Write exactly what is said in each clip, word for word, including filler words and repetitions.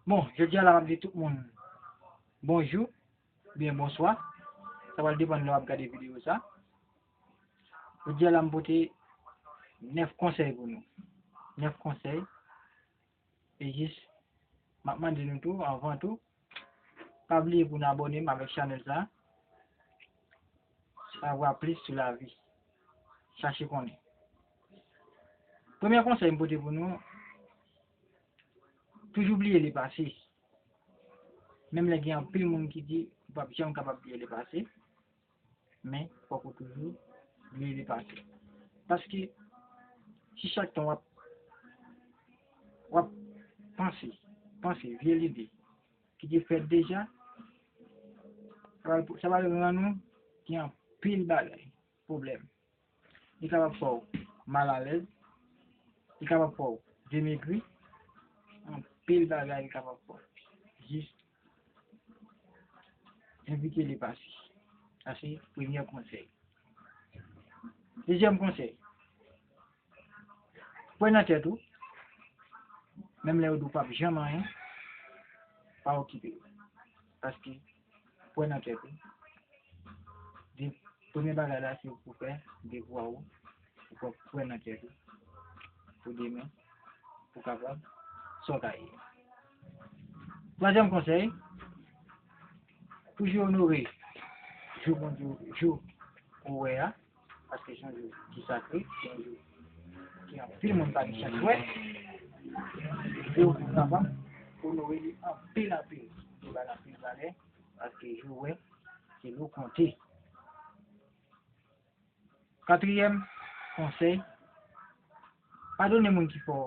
Bon, jodi a la m ap di tout moun bonjou oubyen bonswa. Sa pral depann lè w ap gade videyo sa. Jodi a la m pote nèf konsèy pou nou. Nèf konsèy. E jis, m ap mande nou tou, anvan tou, pa bliye pou n abòne m avèk chanèl sa. Savoir plus sur la vie. Chache konnen. Premye konsèy m pote pou nou, toujou bliye lepase. Menm lè gen anpil moun ki di ou p ap janm kapab bliye lepase, men fòk ou toujou bliye lepase. Paske si chak tan w ap, w ap panse, panse vye lide ki te fèt deja, sa va, sa va rann ou gen anpil bagay, pwoblèm. Li kapab fè w malalèz, li kapab fè w demegri, anpil bagay li kapab fè w. Jis evite lepase. Sa se premye konsèy. Dezyèm konsèy, kwè nan tèt ou, menm lè yo di w p ap janm anyen, pa okipe yo. Paske kwè nan tèt ou, de, premye bagay la se pou fè devwa ou, pou kwè, kwè nan tèt ou, pou demen, pou kapab sa w ka ye. Twazyèm konsèy, toujou onore jou Bondye, jou ou wè a, paske se yon jou ki sakre, se yon jou ki anpil moun pa gen chans wè. Se yon jou kapab onore li anpil, anpil, li ba l anpil valè, paske jou wè, se lè w konte. Katriyèm konsèy, padone moun ki fè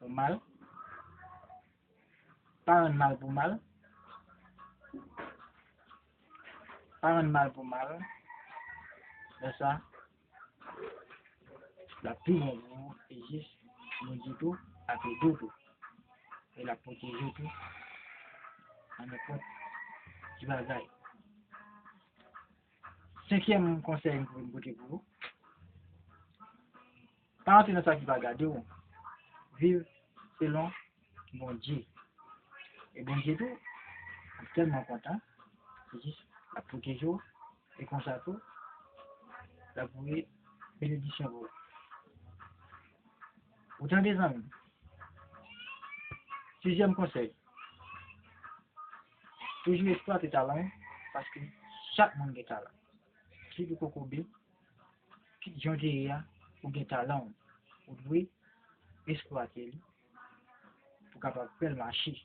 w mal. Pa rann mal pou mal. Pa rann mal pou mal. Lè sa, l ap pi bon pou ou, e jis Bondye tou ap ede w tou. E l ap pwoteje w tou nan nenpòt ti bagay. Senkyèm konsèy m pou m pote pou ou, pa rantre nan sa ki pa gade w. Viv selon Bondye. E Bondye tou ap tèlman kontan, se jis l ap pwoteje w, e konsa tou, l ap voye benediksyon pou ou. Ou tande, zanmi m? Sizyèm konsèy, toujou eksplwate talan w, paske chak moun gen talan. Sitou kokobe, kit jan w te ye a, ou gen talan w. Ou dwe eksplwate li pou w kapab fè l mache.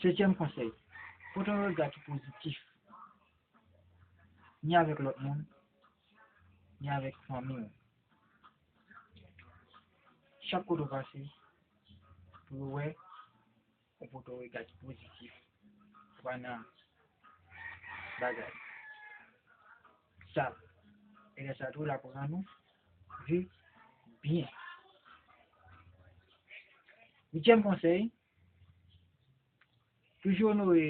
Setyèm konsèy, pote yon rega ki pozitif, ni avèk lòt moun, ni avèk fanmi w. Chak kote w pase, pou yo wè, ou pote yon rega ki pozitif, ou pa nan bagay sal. E lè sa tou, l ap rann ou viv byen. Uityèm konsèy, toujou onore,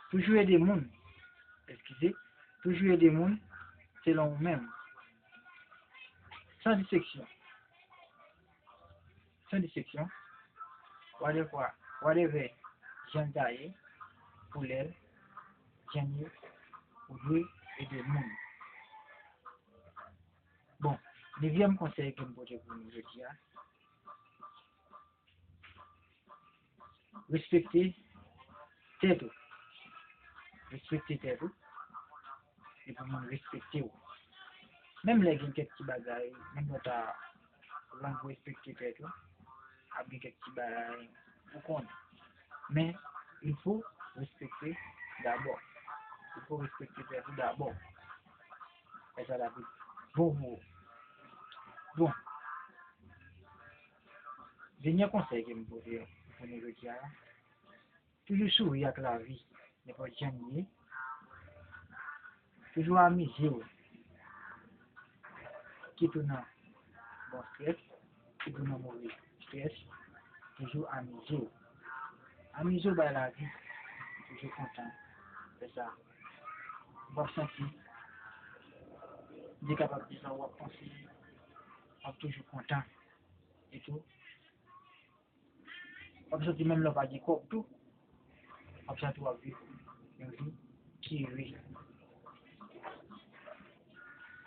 toujou ede moun, eskize, toujou ede moun selon ou menm, san disteksyon. San disteksyon, whatever, whatever jan l ta ye, koulè l, jan l ye, ou dwe ede moun. Bon, nevyèm konsèy ke m pote pou nou jodi a, respekte tèt ou. Respekte tèt ou. E pou moun respekte w. Menm lè gen kèk ti bagay, menm lè w ta, lè w respekte tèt ou, ap gen kèk ti bagay ou konnen. Men, il faut respecter d'abord. Il faut respekte tèt ou dabò. E sa l ap bon pou ou. Bon. Dènye konsèy ke m pote pou nou jodi a, toujou souri ak lavi, nenpòt jan li ye. Toujou amize w. Kit ou nan bon strès, kit ou nan move strès, toujou amize w. Amize w bay lavi, toujou kontan. Fè sa. W ap santi, li kapab di sa w ap panse. W ap toujou kontan. E tou, w ap santi menm lè w pa gen kòb tou, w ap santi w ap viv yon vi ki ere.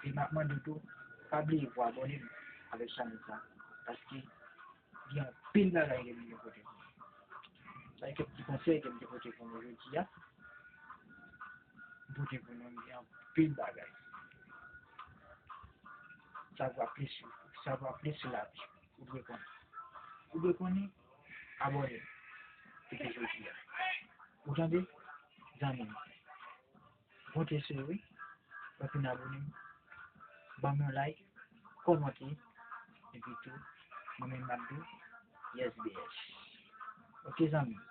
E m ap mande w tou, pa bliye pou abòne m avèk chanèl sa, paske gen anpil bagay ke m gen pote pou nou. Sa e kèk ti konsèy ke m te pote pou nou jodi a. M pote pou nou, gen anpil bagay. Savwa plis, savwa plis sou lavi. Ou dwe konnen. Ou dwe konnen, abòne. Depi jodi a. Ou tande? Zanmi m. Konte sou yo, wi. Epi n abòne m. Ban m yon like, kòmante. Epi tou, mwen menm m ap di w, yes, B S. Ok, zanmi m.